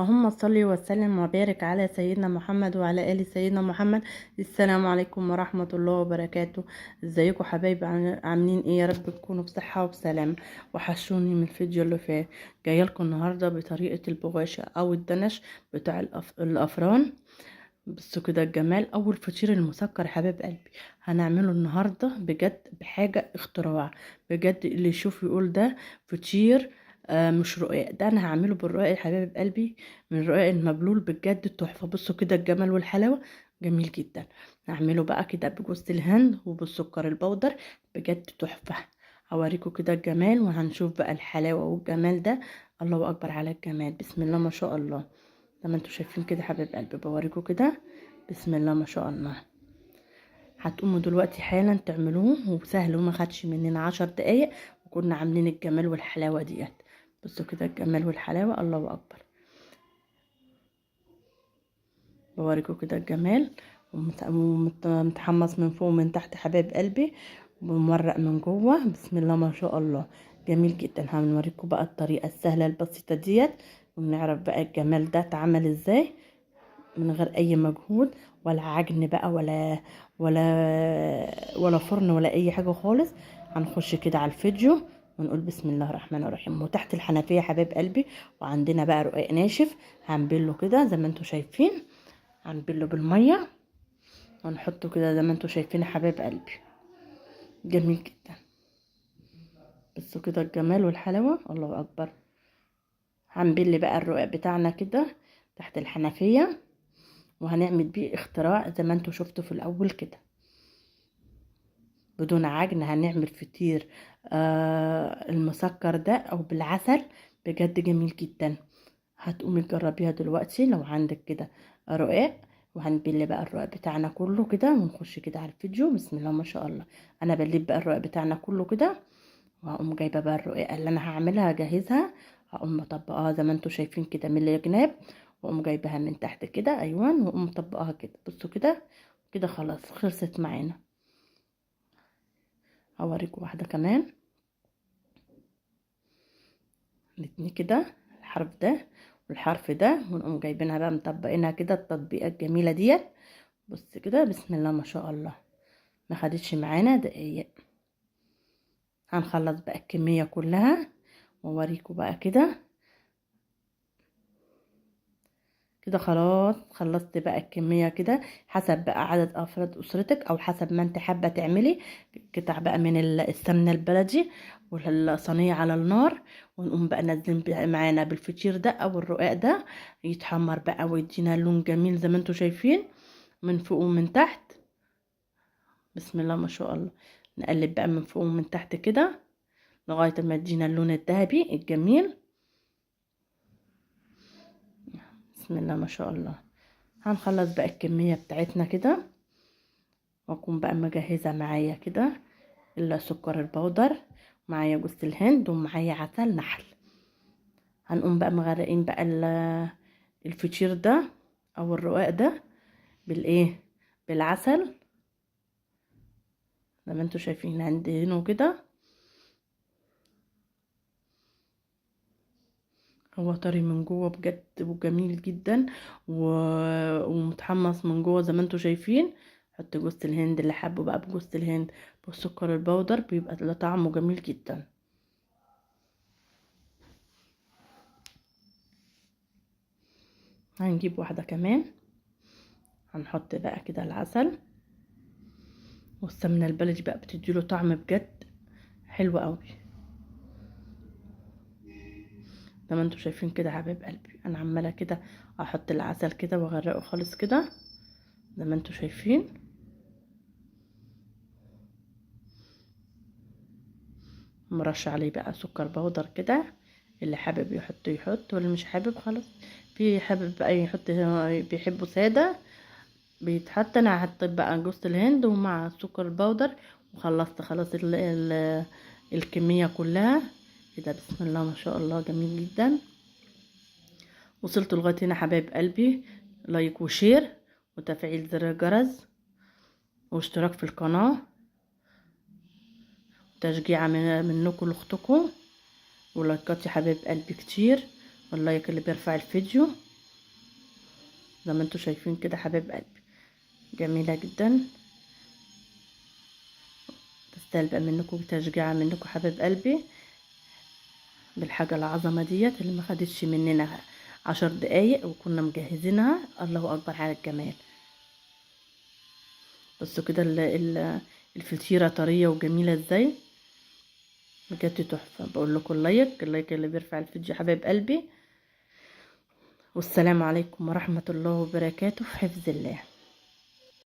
اللهم صل وسلم وبارك على سيدنا محمد وعلى آل سيدنا محمد. السلام عليكم ورحمة الله وبركاته. ازيكم حبايبي؟ عاملين ايه؟ يا رب تكونوا بصحة وبسلام. وحشوني من الفيديو اللي فات. جاية لكم النهارده بطريقة البغاشة او الدنش بتاع الافران. بصوا كده الجمال، اول فطير المسكر حبايب قلبي هنعمله النهارده بجد بحاجة اختراع، بجد اللي يشوف يقول ده فطير مش رقاق. ده انا هعمله بالرقاق يا حبايب قلبي، من الرقاق المبلول، بجد تحفة. بصوا كده الجمال والحلاوه، جميل جدا. هعمله بقى كده بجوز الهند وبالسكر البودر، بجد تحفة. هوريكم كده الجمال وهنشوف بقى الحلاوة والجمال ده. الله اكبر على الجمال، بسم الله ما شاء الله. زي ما انتوا شايفين كده حبايب قلبي بوريكم كده، بسم الله ما شاء الله. هتقوموا دلوقتي حالا تعملوه، وسهل وما خدش مننا 10 دقايق، وكنا عاملين الجمال والحلاوه ديت. بصوا كده الجمال والحلاوه، الله اكبر. بوريكم كده الجمال، ومتحمص من فوق ومن تحت حبايب قلبي، ومورق من جوه، بسم الله ما شاء الله، جميل جدا. هنوريكم بقى الطريقة السهلة البسيطة ديت، ونعرف بقى الجمال ده اتعمل ازاي من غير اي مجهود، ولا عجن بقى ولا فرن ولا اي حاجة خالص. هنخش كده على الفيديو ونقول بسم الله الرحمن الرحيم. وتحت الحنفية حبايب قلبي، وعندنا بقى رقاق ناشف هنبله كده زي ما انتوا شايفين، هنبله بالمية ونحطه كده زي ما انتوا شايفين يا حبايب قلبي، جميل جدا. بصوا كده الجمال والحلاوه، الله اكبر. هنبل بقى الرقاق بتاعنا كده تحت الحنفية، وهنعمل بيه اختراع زي ما انتوا شفتوا في الاول كده، بدون عجن. هنعمل فطير المسكر ده او بالعسل، بجد جميل جدا. هتقومي تجربيها دلوقتي لو عندك كده رقاق. وهنبل بقى الرقاق بتاعنا كله كده، ونخش كده على الفيديو، بسم الله ما شاء الله. انا بليت بقى الرقاق بتاعنا كله كده، وهقوم جايبه بقى الرقاقه اللي انا هعملها هجهزها، هقوم مطبقاها زي ما انتوا شايفين كده من الجناب، واقوم جايباها من تحت كده، ايوه، واقوم مطبقاها كده. بصوا كده كده خلاص خلصت معانا. هوريكم واحدة كمان، الاتنين كده، الحرف ده والحرف ده، ونقوم جايبينها بقى مطبقينها كده التطبيقه الجميلة ديت. بص كده بسم الله ما شاء الله، ما خدتش معانا دقايق. هنخلص بقى الكمية كلها واوريكم بقى كده كده. خلاص خلصت بقى الكمية كده، حسب بقى عدد افراد اسرتك او حسب ما انت حابة تعملي. قطع بقى من السمنة البلدي والصينيه على النار، ونقوم بقى نازلين معانا بالفطير ده او الرقاق ده، يتحمر بقى ويدينا لون جميل زي ما انتوا شايفين من فوق ومن تحت، بسم الله ما شاء الله. نقلب بقى من فوق ومن تحت كده لغاية ما يدينا اللون الذهبي الجميل، بسم الله ما شاء الله. هنخلص بقى الكمية بتاعتنا كده، واكون بقى مجهزة معايا كده السكر البودر، معايا جوز الهند، ومعايا عسل نحل. هنقوم بقى مغرقين بقى الفطير ده او الرقاق ده بالايه، بالعسل زي ما انتوا شايفين هندهنه كده. هو طري من جوه بجد وجميل جدا، ومتحمص من جوه زي ما انتوا شايفين. حط جوز الهند اللي حابة بقى بجوز الهند بالسكر البودر، بيبقى له طعمه جميل جدا. هنجيب واحدة كمان، هنحط بقى كده العسل والسمنه البلدي بقى، بتديله طعم بجد حلو قوي زي ما انتوا شايفين كده حبايب قلبي. انا عماله كده احط العسل كده واغرقه خالص كده زي ما انتوا شايفين. مرش عليه بقى سكر بودر كده، اللي حابب يحط يحط، واللي مش حابب خلاص. في حابب بقى يحط، بيحبوا ساده بيتحط. انا حطيت بقى جوز الهند ومع السكر البودر، وخلصت خلاص الكمية كلها كده، بسم الله ما شاء الله، جميل جدا. وصلت لغاية هنا حبايب قلبي، like و share وتفعيل زر الجرس واشتراك في القناة، تشجيع منكم لاختكم، ولايكات يا حبايب قلبي كتير، وال like اللي بيرفع الفيديو. زي ما انتوا شايفين كده حبايب قلبي، جميلة جدا. تستاهل بقى منكم تشجيعه منكم حبايب قلبي بالحاجة العظمة ديت اللي ما خدتش مننا 10 دقايق وكنا مجهزينها. الله اكبر على الجمال. بصوا كده الفطيره طرية وجميلة ازاي، بجد تحفة. بقول لكم ال like، ال like اللي بيرفع الفيديو حبايب قلبي. والسلام عليكم ورحمة الله وبركاته، في حفظ الله.